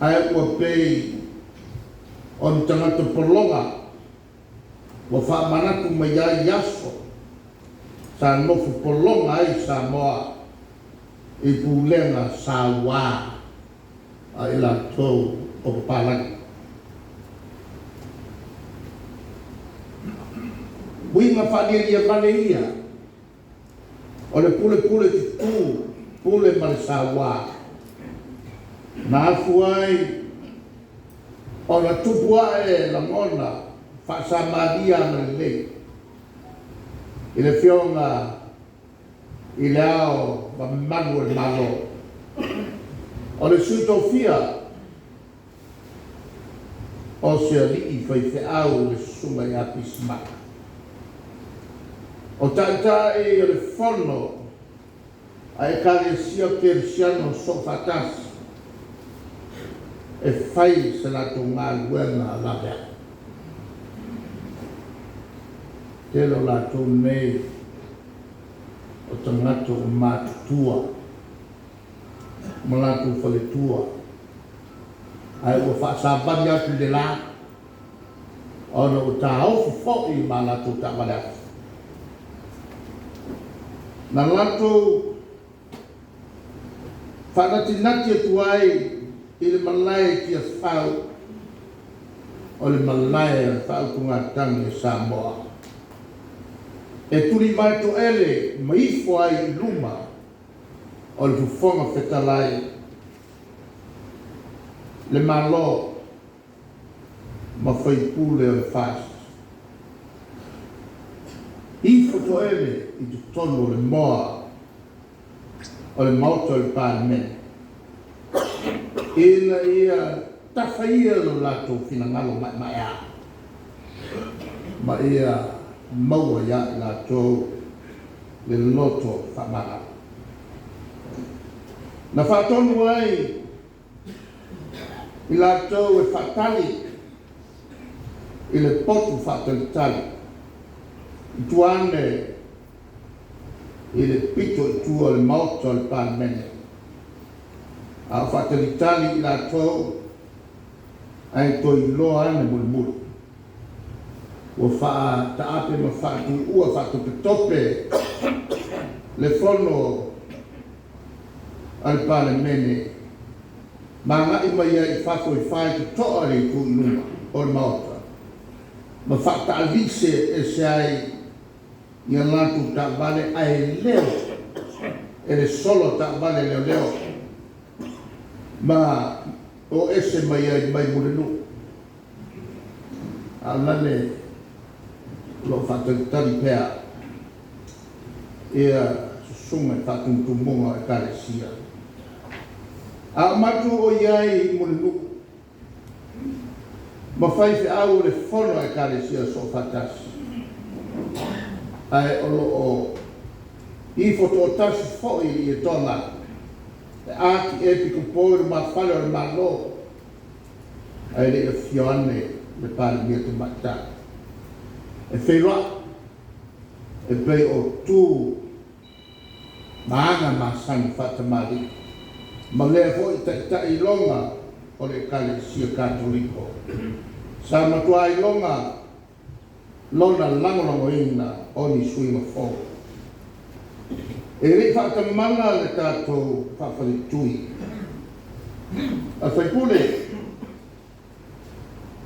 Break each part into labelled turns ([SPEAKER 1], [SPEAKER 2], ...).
[SPEAKER 1] Ae ua pei o ni tagata pologa ua faamanatu mai ai aso sa nofo pologa ai Samoa i pulega sauā a i latou o papalagi. Uiga faalialia vale ia o le pulepule tutū pule ma le sauā na afua ai ona tupu a'e lagona faa-Samaria agalelei i le Afioga i Le Ao Mamalu o le Malo, o le Sui Tofia, o se alii faifeau le Susuga ia Pisimala, o Taitai o le Fono a Ekalesia Kerisiano Soofaatasi e fai se latou galuega laveai. Tele o latou nei o tagata ua matutua ma latou faletua, ae ua faasavali atu i le la ona ua taofi fo'i ma latou taavale afi. Na latou faanatinati atu ai i le malae i Tiafau o le malae o le faautugatagi a Samoa e tulimae to'ele ma ifo ai i luma o le Fofoga Fetalai le Malo ma faipule o le FAST. Ifo to'ele i totonu o le moa o le Maota o le Palemene ina ia tafaia lo latou finagalo ma'ema'eā ma ia maua ia i latou le loto faamagalo. Na faatonu ai i latou e faatali i le potu faatalitali i tua ane i le pito i tua o le Maota o le Palemene, a o faatalitali i latou ae toe iloa ane mulimuli ua faataape ma faatuua faatopetope le fono a le Palemene ma agai mai ai i fafo e faitotoa le itu i luma o le Maota ma faataalise ese ai ia latou taavale ae leo e le solo a taavale a leoleo ma o ese mai ai mai Mulinuu. A o lale o lo'o faatalitali pea ia susuga i faatumutumuga o Ekalesia. A o matou o i ai i Mulinuu ma faifeau o le Fono a Ekalesia Soofaatasi, ae o lo o ifo toatasi foi i le ietoga e ati epikopo i lumafale o le Malo ae le i afio ane le Palemia Tamaitai e feiloai e pei o tu ma aga masani faatamalii ma lea foi taitai iloga o le Ekalesia Katoliko sa matuā iloga lona lagolagoina o ni suiga fou. E le i faatamala le tatou faafaletui a faipule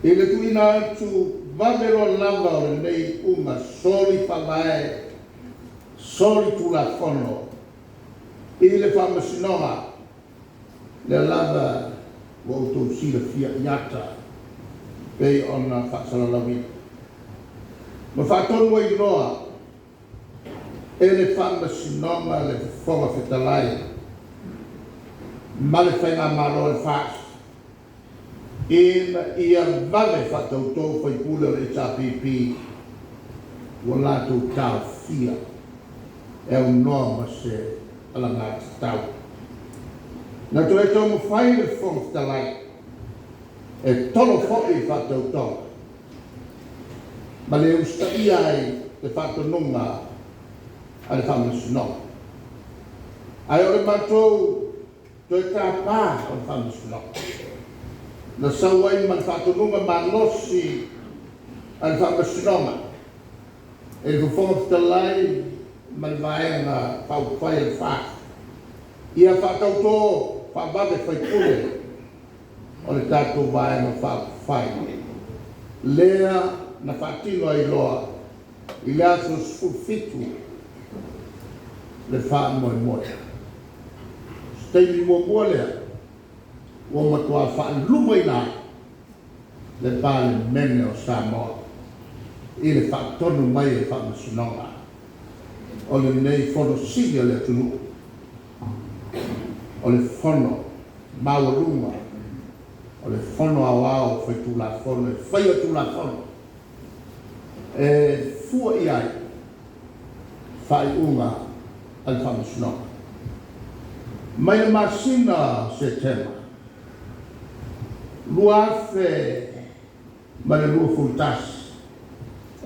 [SPEAKER 1] i le tuuina atu vave loa lava o lenei iuga soli faavae, soli tulafono i le Faamasinoga, lea lava ua outou silafia i ata pei ona faasalalauina. Ma faatonu ai loa e le Faamasinoga le Fofoga Fetalai ma le Faigamalo a le FAST ina ia vave faatauto faipule o le HRPP ua latou taofia e aunoa ma se alagatatau. Na toe taumafai le Fofoga Fetalai e tolo foi faatautoga ma le usitaia ai le faatonuga a le Faamasinoga. Ae o le matou toe tapa o le Faamasinoga Na sau ai ma le faatonuga malosi a le Faamasinoga e le Fofoga Fetalai ma le Vaega Faaupufai a le FAST ia faatautō faavave faipule o le tatou Vaega Faaupufai, lea na faatino ai loa i le aso 17 le faamoemoe. O se taimi muamua lea ua matua faalumaina ai le Palemene o Samoa i le faatonu mai e le Faamasinoga o lenei Fono Sili a le atunuu, o le Fono maualuga, o le Fono Aoao Faitulafono e faia Tulafono e fua i ai faaiuga a le Faamasinoga. Mai le masina o Setema 2021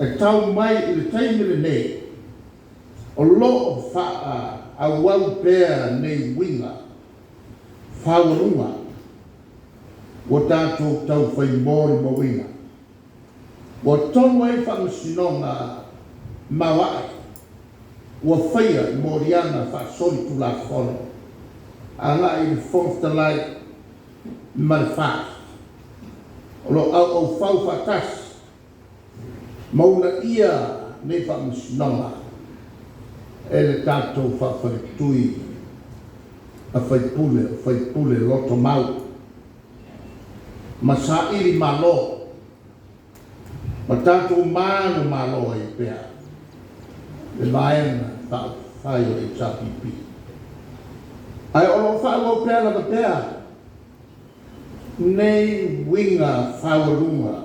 [SPEAKER 1] e tau mai i le taimi lenei, o lo o faaauau pea nei uiga faualuga ua tatou taufai molimauina. Ua tonu ai faamasinoga maoae ua faia i moliaga faasolitulafono agai i le Fofoga Fetalai ma le FAST, o lo o auaufau faatasi ma uunaia nei faamasinoga e le tatou faafaletui a faipule, o faipule lotomau ma saili malo ma tatou manumalo ai pea le Vaega Faaupufai o le HRPP. Ae o lo o faaauau pea lava pea nei uiga faualuga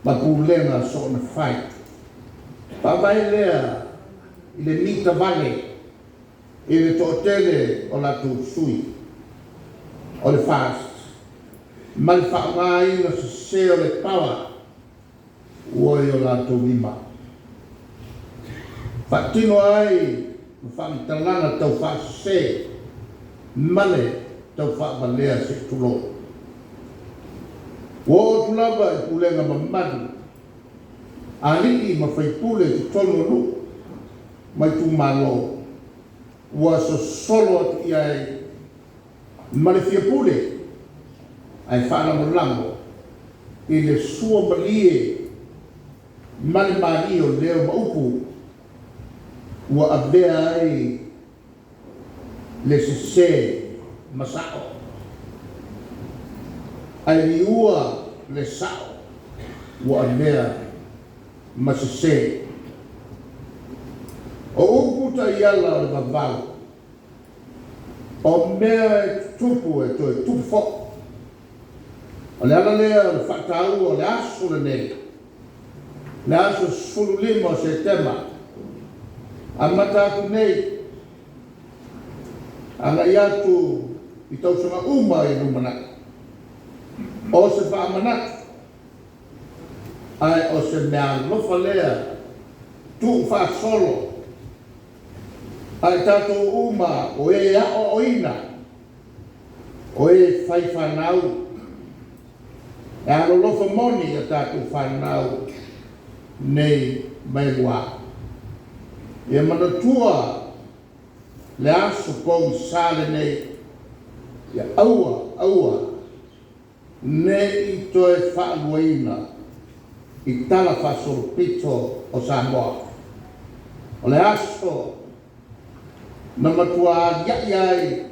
[SPEAKER 1] ma pulega soona fai, faavae lea i le mitavale i le toatele o latou sui o le FAST ma le faaaogaina sese o le power ua i o latou lima. Faatino ai ma faamatalaga taufaasese ma le taufaavalea se i tulou. Ua oo atu lava i pulega mamalu a alii ma faipule i totonu o nuu ma itumalo ua sosolo atu i ai ma le fia pule ae faalagolago i le suamalie ma le malie o leo ma upu ua avea ai le sese ma sa'o, ae liua le sa'o ua avea ma sese. O upu taiala o le vavau, o mea e tutupu e toe tupu fo'i. O le ala lea o le faataua o le aso lenei, le aso 15 o Setema, amata atu nei agai atu i tausaga uma i le lumanai, o se faamanatu, ae o se meaalofa lea tuufaasolo a i tatou uma o e aoaoina, o e fai fanau, e alolofa moni i a tatou fanau nei ma e lua. Ia manatua le aso pogisa lenei, ia aua, aua ne i toe faaluaina i tala faasolopito o Samoa. O le aso na matua alia'i ai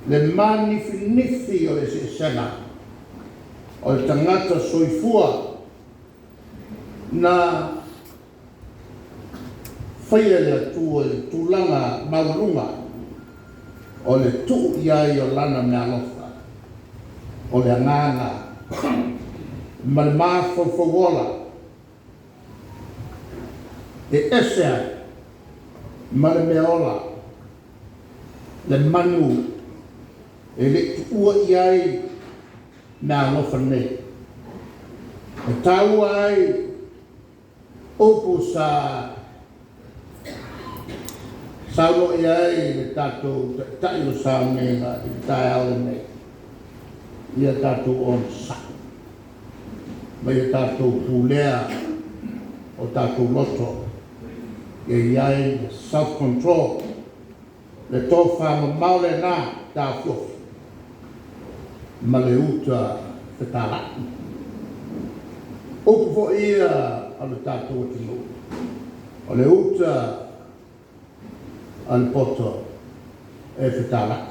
[SPEAKER 1] le manifinifi o le eseesega o le tagata soifua na faia e le Atua i le tulaga maualuga o le tuu i ai o Lana meaalofa, o le agaga ma le mafaufau ola e ese ai ma le meaola, le manu e le i tuua i ai meaalofa nei. E taua ai upu sa saunoa i ai le tatou Taitai o saunoaga i le taeao lenei. Ia tatou onosai ma ia tatou pulea o tatou loto, ia i ai le self control, le tofamamao lena taofiofi ma le uta fetalai. O upu foi ia a le tatou atunuu, o le uta a le poto e fetalai.